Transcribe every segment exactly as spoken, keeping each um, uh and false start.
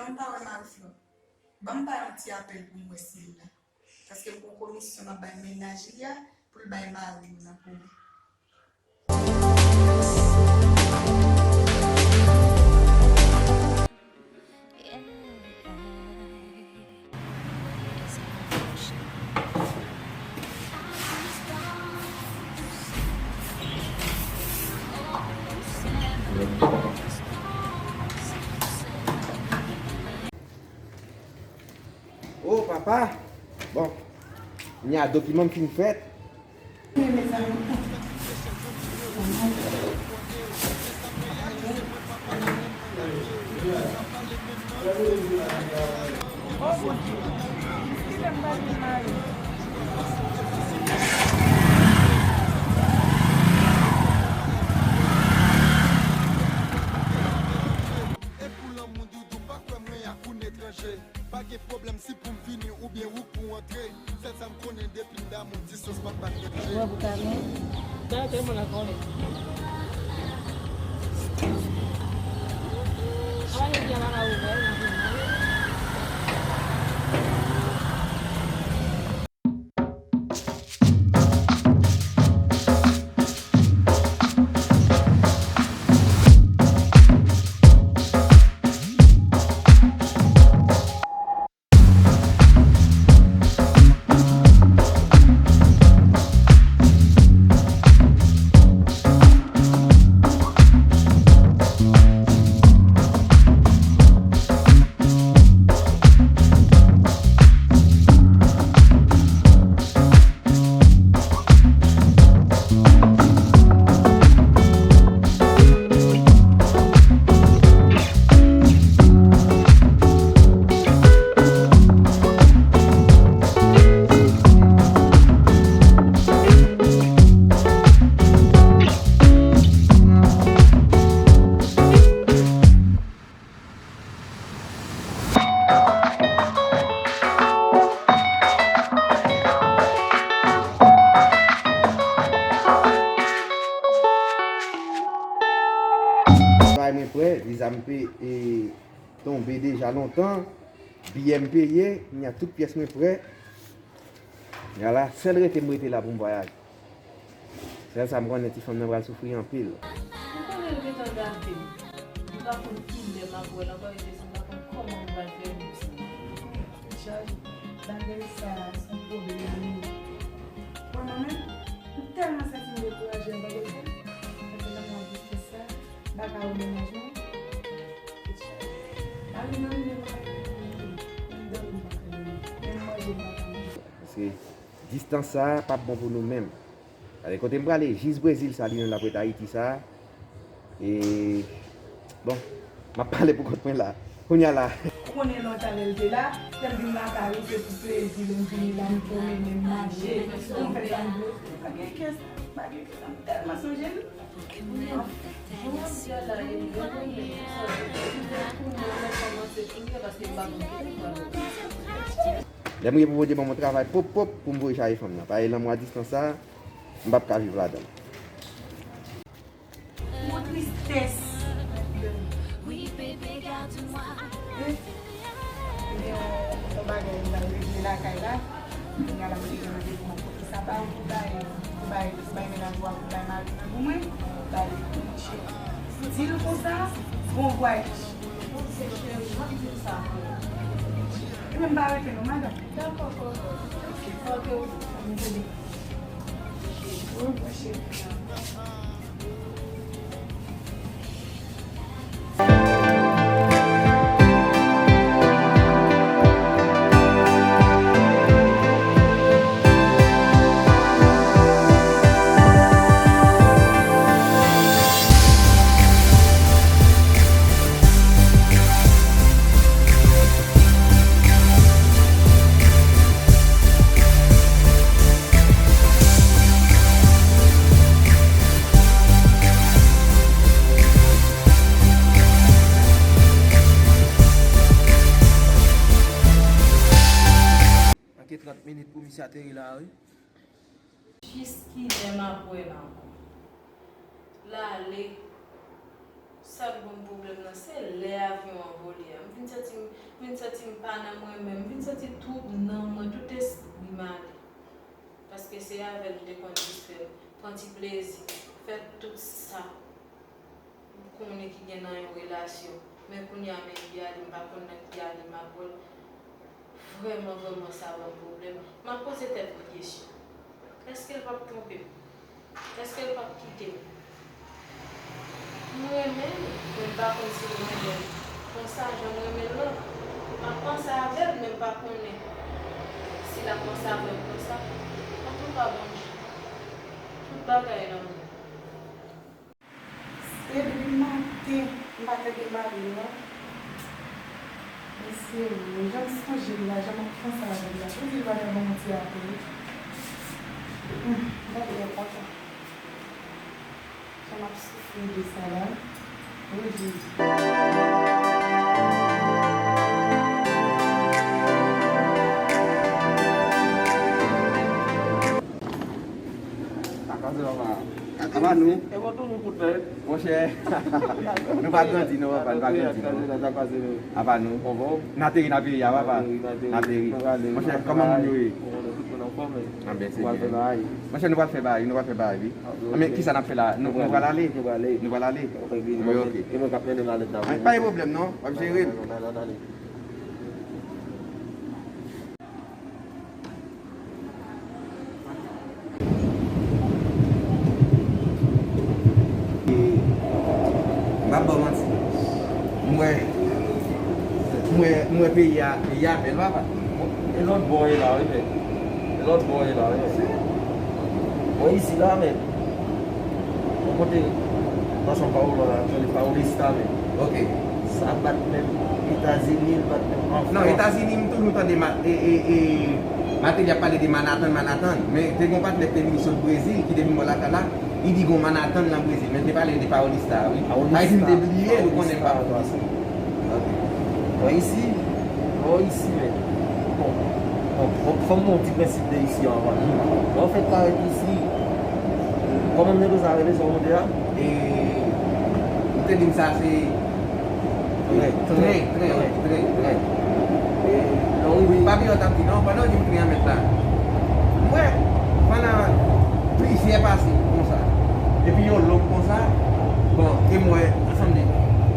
M pa wè mari Flò. Ban m ba yon ti apèl pou m wè si l la. Paske m gon komisyon m ap bay mennaj li a pou l bay mari m nan pou mwen. Oh, papa! Bon, kounya dokiman m fin fèt. E pou lanmou doudou, pa kwè mwen ak ou n etranje. Pa gen pwoblèm si pou m vini oubyen ou pou antre. Sèl sa m konnen depi m damou, distans p ap bat etranje. Wè pou ta men. Sa tèlman la konnen. Awa yo gen la la ouvè, nan vin. Bay mwen prè, viza m pe, e, tonbe deja lontan. Biyè m peye, kounya tout pyès mwen prè. Kounya la, sèl rete m rete la pou m vwayaje. Sèl sa m konnen, ti fanm nan pral soufri anpil. M konnen l gentan gade m. M pa konn kilè m ap wè l ankò, e si m pa konn kòman m pral fè viv sa. Tèt chaje. Bagay sa a, se yon pwoblèm li ye. Mwen menm, m tèlman santi m dekouraje, m pa konn sa. Paske nan mwa distans sa, m pa ka wè mennaj mwen. Tèt chaje. Mari m nan, li menm pa ka wè mennaj mwen. Menm dòmi m pa ka dòmi. Menm manje m pa ka manje. Paske distans sa a p ap bon pou nou menm. Gade kote m prale, jis Brezil sa, li menm l ap ret Ayiti sa. E, bon, m ap pale pou kont mwen la. Kounya la. Ou konnen lontan lè l te la, lè m vin lakay ou, se pou plezi l m vini la, m pwomennen, m manje, m fè sa m vle. Pa gen kè sa, pa gen kè sa, m tèlman sonje l. Anfen, jodi a la, e mwen konnen sa, konnen lè kòmanse pou mwen, paske m pa konn kote m pral. Lè m gen pou Bondye ban mwen travay pwòp pwòp pou m voye chache fanm nan. Paske nan mwa distans sa, m p ap ka viv ladan l. Yon tristès. Wi, bebe, gade mwa. Wi. Ebyen, yon, yon bagay m pral regle lakay la. Kounya la, m te gen randevou m ap pote sa ba ou pou bay, pou bay, pou bay mennaj ou a, pou bay mari mwen pou mwen. Bay, cheri. Di l konsa, bon vwayaj. Ebyen, m pa rete non, madanm. Dakò, kòrèk. Ok, ok. Mwen tande. Wi, mwen cheri. Manke trant minit pou misye ateri la, wi. Jis kilè m ap wè l ankò? L ale. Sa k ban m pwoblèm nan, se lè avyon an vole a. M vin santi m, m vin santi m pa nan mwen menm. M vin santi tout nanm mwen, tout espri m ale. Paske se avè l m te konn distrè m, pran ti plezi, fè tout sa m konnen ki gen nan yon relasyon. Men kounye a, men li ale, m pa konn nan ki ale m ap wè l. Vrèman, vrèman, sa ban m pwoblèm. M ap poze tèt mwen kesyon. Èske l p ap twonpe m? Èske l p ap kite m? M renmen l, men m pa konn si l renmen m konsa, jan m renmen l lan. M ap panse avè l, men m pa konnen si l ap panse avè m konsa. Antouka, Bondye, tout bagay nan men w. Se depi maten, m pa tande mari m non. Mesye, jan m sonje l la, jan m ap panse avè l la, pou di l pa t ap ban m yon ti apèl. Hmm, gade yon papa. Jan m ap soufri de sa la. Wi, Jezi. Apa nou? Monchè, nou pa grandi non, papa, nou pa grandi non. Apa nou? N ateri nan peyi a, papa. N ateri. Monchè, kòman moun yo ye? Anben, se byen. Monchè, nou pral fè bagay, nou pral fè bagay, wi. Men kisa n ap fè la? Nou, nou pral ale? Nou pral ale? Wi, oke. Pa gen pwoblèm non, w ap jere l. M p ap ba w manti. M wè, m wè, m wè peyi a, peyi a bèl, papa. E lòt bò e la, wi, men. E lòt bò e la, wi, men. Mwen isi la, men. Mwen kote nan São Paulo la, Paulista, men. Ok. Sa bat menm Etazini, l bat menm an Frans. Non, Etazini, m toujou tande ma, e, e, e, Martelly ap pale de Manhattan, Manhattan. Men te gen yon patnè k te vini sot Brezil, ki te vin bò lakay la, li di gon Manhattan nan Brezil. Men te pale de Paulista, wi. Ayiti, m te bliye l, ou konnen m pa. Ok. Mwen isi, mwen isi, men. Bon, bon, bon, fò m ba w ti prensip de isi an avan. Mwen, anfèt, parèt isi, kòman m te dwe sa rele, sa w mande a? E, ou te di m sa se Tren, tren, tren, tren, tren. E, lè w rive, pa bliye w t ap di non, pandan w di m tren an mèt la. M wè, pandan plizyè pase konsa. Epi yo long konsa, bon, e m wè, ansanm de,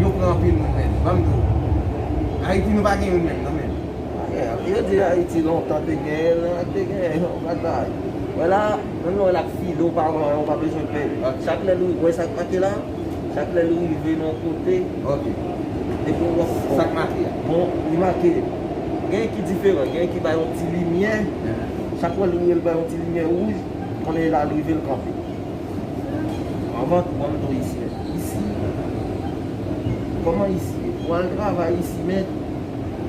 yo pran anpil moun, men. Ban m di w, Ayiti, nou pa gen youn menm, non, men. Yo di Ayiti lontan te genyen, te genyen yon bagay. Wè la, menm lè w wè l ap file, w pa, w pa bezwen pè. Chak lè l, wè sa k make la, chak lè l rive nan yon kote, depi w wè, sa k make a. Bon, li make, genyen ki diferan, genyen ki bay yon ti limyè, chak lè l rive l bay yon ti limyè wouj, konnen l al rive l kanpe. Anvan tou, ban m di w isi, isi, kòman isi ye? Pou al travay isi, men,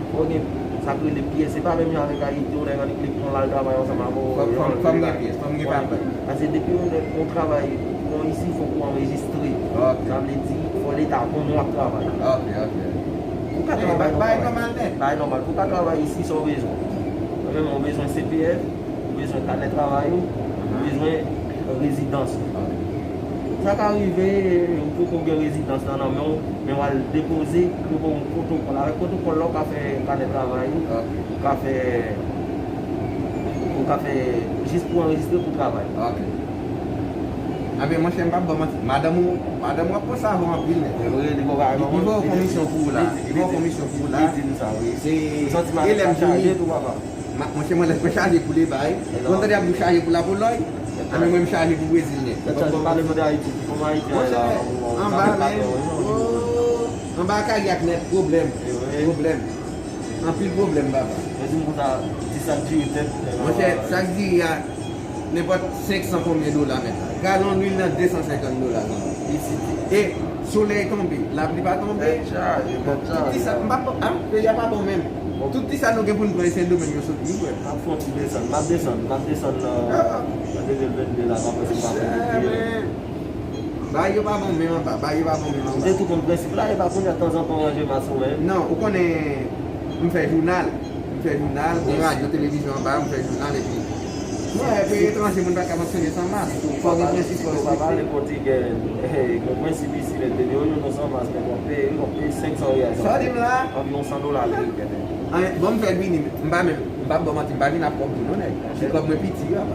fò w gen sa k rele pyès. Se pa menm jan avèk Ayiti, yon nèg annik li pran l al travay ansanm avè w. Fò m gen pyès, fò m gen papye. Paske depi yon nèg, yon travay, pou w isi, fòk ou anrejistre. Sa vle di, fò Leta konn w ap travay. Ok, ok. Ou ka travay nòmal. Bagay nòmal. Pou w ka travay isi, sa w bezwen? Premyèman, ou bezwen C P F. Ou bezwen kanè travay ou, ou bezwen rezidans ou. Sa ka rive, ou poko gen rezidans lan nan men w, men w al depoze, yo ba w yon pwotokòl. Avèk pwotokòl la, ou ka fè kanè travay ou, ou ka fè, ou ka fè jis pou anrejistre pou travay. Ok. Anben, monchè, m p ap ba w manti. Madanm ou, madanm ou ap panse avè w anpil, nèt. Li voye yon komisyon pou ou la. Li voye yon komisyon pou ou la. Li di m sa, wi. Se, e lè m vini. Ma, monchè, mwen lè mwen chaje pou Lebay. Ou konn tande y ap di w chaje pou Lapolòy? Anben mwen m chaje pou Brezil nèt. Monchè, anba men, anba kayak nèt, pwoblèm. Pwoblèm. Anpil pwoblèm, papa. Monchè, sa k diri a, nenpòt senk san konbyen dola mèt la. Galon lwil nan de san senkant dola. E solèy tonbe, lapli pa tonbe. Tout ti sa, m pa, a, peyi a pa bon menm. Tout ti sa nou gen pou n pran e Sendomeng yo sot vin, frè. M ap fè yon ti desann, m ap desann, m ap desann nan, nan de mil venn de la, m ap wè si m pa fè yon ti. Bagay yo pa bon menm anba, bagay yo pa bon menm anba. Ou te tou konn prensip la, e pa kounye a tanzantan w ranje mas ou menm. Non, ou konnen, m fè jounal, m fè jounal, gen radyo, televizyon anba, m fè jounal, epi Non, e peyi etranje, moun pa ka fonksyone san mas. Fò gen prensip, fò respekte. Pale Pòtigè, eh, gen prensip isi, lè te di yo, yo, nou san mas, men w ap peye, w ap peye senk san riyal. Sa w di m la? Anviwon san dola ameriken. An, bon, m fè l vini, m pa menm, m p ap ba w manti, m pa vin ak kòb tou non, nèg. Se kòb mwen piti yo ap.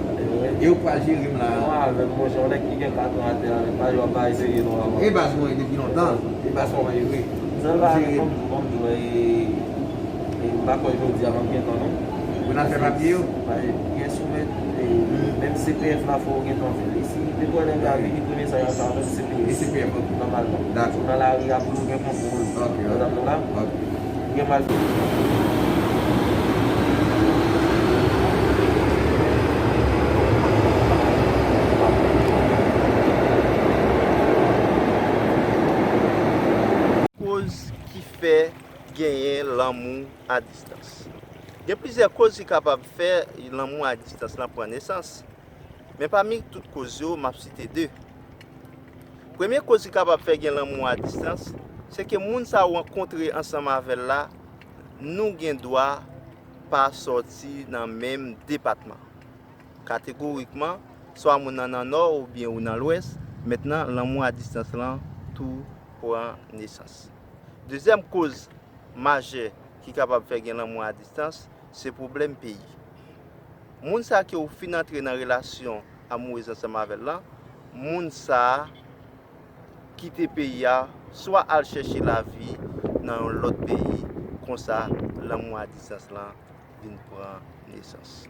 E yo pral jere m la. Mwen avèk monchè, yon nèg ki gen katran atè avèk pa yo ap bay serye non avan. E baz mwen depi lontan. E baz mwen jere. Sèl bagay, kòm, kòm di w, e, e, m pa kwè jodi a m ap gen tan non. Pou n al fè papye yo? Gen soumèt, e, menm C P F la fò w gen tan fè l. E si te kwè nèg la vini premye sa y ap fè menm C P F. E C P F, ok. Nòmalman. Dakò. Nan lari a pou yo gen kontwòl. Ok, ok. Madanm nou la? Ok. Gen mal. Koz ki fè genyen lanmou a distans. Gen plizyè koz ki kapab fè lanmou a distans lan pran nesans. Men pami tout koz yo, m ap site de. Premye koz ki kapab fè gen lanmou a distans, se ke moun sa ou rankontre ansanm avè l la, nou gen dwa pa sòti nan menm depatman. Kategorikman, swa moun nan nan Nò oubyen ou nan Lwès, mentnan lanmou a distans lan tou pran nesans. Dezyèm koz majè ki kapab fè gen lanmou a distans, se pwoblèm peyi. Moun sa ke ou fin antre nan relasyon amourez ansanm avè l lan, moun sa kite peyi a, swa al chèche lavi nan yon lòt peyi, konsa lanmou a distans lan vin pran nesans.